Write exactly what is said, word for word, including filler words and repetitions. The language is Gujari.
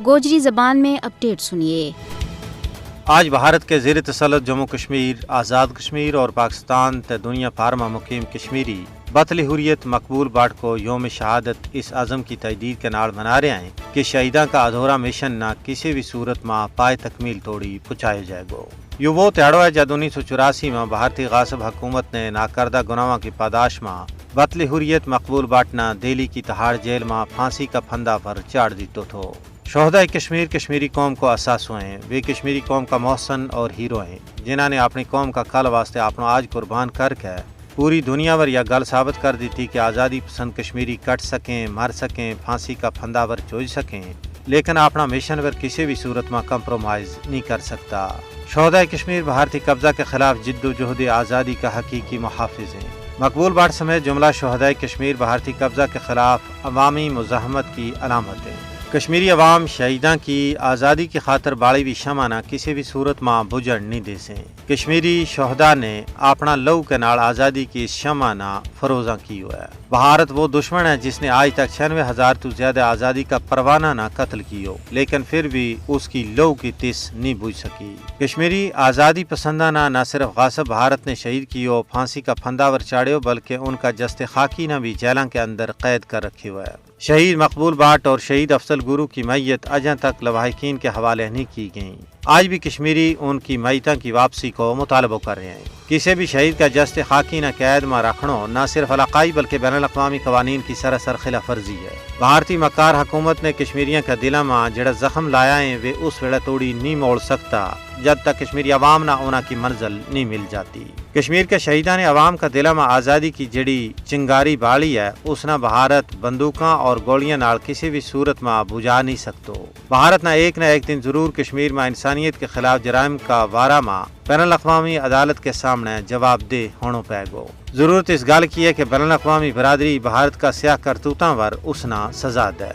گوجری زبان میں اپڈیٹ سنیے۔ آج بھارت کے زیر تسلط جموں کشمیر، آزاد کشمیر اور پاکستان تے دنیا پھار ما مقیم کشمیری بطل حریت مقبول بٹ کو یوم شہادت اس عزم کی تجدید کے نال منا رہیا ہیں کہ شہیداں کا ادھورا مشن نا کسی بھی صورت ما پائے تکمیل توڑی پہنچایو جائے گو۔ یوہ وہ تیاڑو ہے جد انیس سو چوراسی ما بھارتی غاصب حکومت نے ناکردہ گناہواں کی پاداش ما بطل حریت مقبول بٹ نا دہلی کی تہاڑ جیل ما پھانسی کا پھندا پر چاڑ دیتو تھو۔ شہدائے کشمیر کشمیری قوم کو اثاثو ہیں۔ ویہ کشمیری قوم کا محسن اور ہیرو ہیں، جنہاں نے اپنی قوم کا کل واسطے اپنو آج قربان کر کے پوری دنیا ور یا گل ثابت کر دیتی کہ آزادی پسند کشمیری کٹ سکیں، مر سکیں، پھانسی کا پھندا ور چوج سکیں، لیکن اپنا مشن ور کسی بھی صورت ما کمپرومائز نہیں کر سکتا۔ شہدائے کشمیر بھارتی قبضہ کے خلاف جد و جہد آزادی کا حقیقی محافظ ہیں۔ مقبول بٹ سمیت جملہ شہدائے کشمیر بھارتی قبضہ کے خلاف عوامی مزاحمت کی علامت ہیں۔ کشمیری عوام شہیداں کی آزادی کی خاطر بالی وی شمع نا کسی بھی صورت ما بجھن نہیں دے سیں۔ کشمیری شہدا نے اپنا لہو کے نال آزادی کی اس شمع نا فروزاں کیو ہے۔ بھارت وہ دشمن ہے جس نے آج تک چھیانوے ہزار تو زیادہ آزادی کا پروانہ نا قتل کیو، لیکن پھر بھی اس کی لہو کی تس نہیں بجھ سکی۔ کشمیری آزادی پسنداں نا نہ صرف غاصب بھارت نے شہید کیو، پھانسی کا پھندا ور چاڑیو، بلکہ ان کا جست خاکی نا بھی جیلاں کے اندر قید کر رکھیو ہے۔ شہید مقبول بٹ اور شہید افضل گرو کی میت اجاں تک لواحقین کے حوالے نہیں کی گئیں۔ آج بھی کشمیری ان کی میتاں کی واپسی کو مطالبو کر رہے ہیں۔ کسے بھی شہید کا جست خاکی نا قید ما رکھنو نہ صرف علاقائی بلکہ بین الاقوامی قوانین کی سراسر خلاف ورزی ہے۔ بھارتی مکار حکومت نے کشمیریاں کا دلاں ما جڑا زخم لایا ہیں ویہ اس ویڑا توڑی نہیں موڑ سکتا، جد تک کشمیری عوام نا انہاں کی منزل نہیں مل جاتی۔ کشمیر کے شہیداں نے عوام کا دلاں ما آزادی کی جڑی چنگاری بالی ہے، اس نا بھارت بندوقاں اور گولیاں نال کسی بھی صورت ما بجھا نہیں سکتو۔ بھارت نا ایک نہ ایک دن ضرور کشمیر ما انسانیت کے خلاف جرائم کا وارا ما بین الاقوامی عدالت کے سامنے جواب دہ ہونو پے گو۔ ضرورت اس گل کی ہے کہ بین الاقوامی برادری بھارت کا سیاہ کرتوتاں ور اس نا سزا دے۔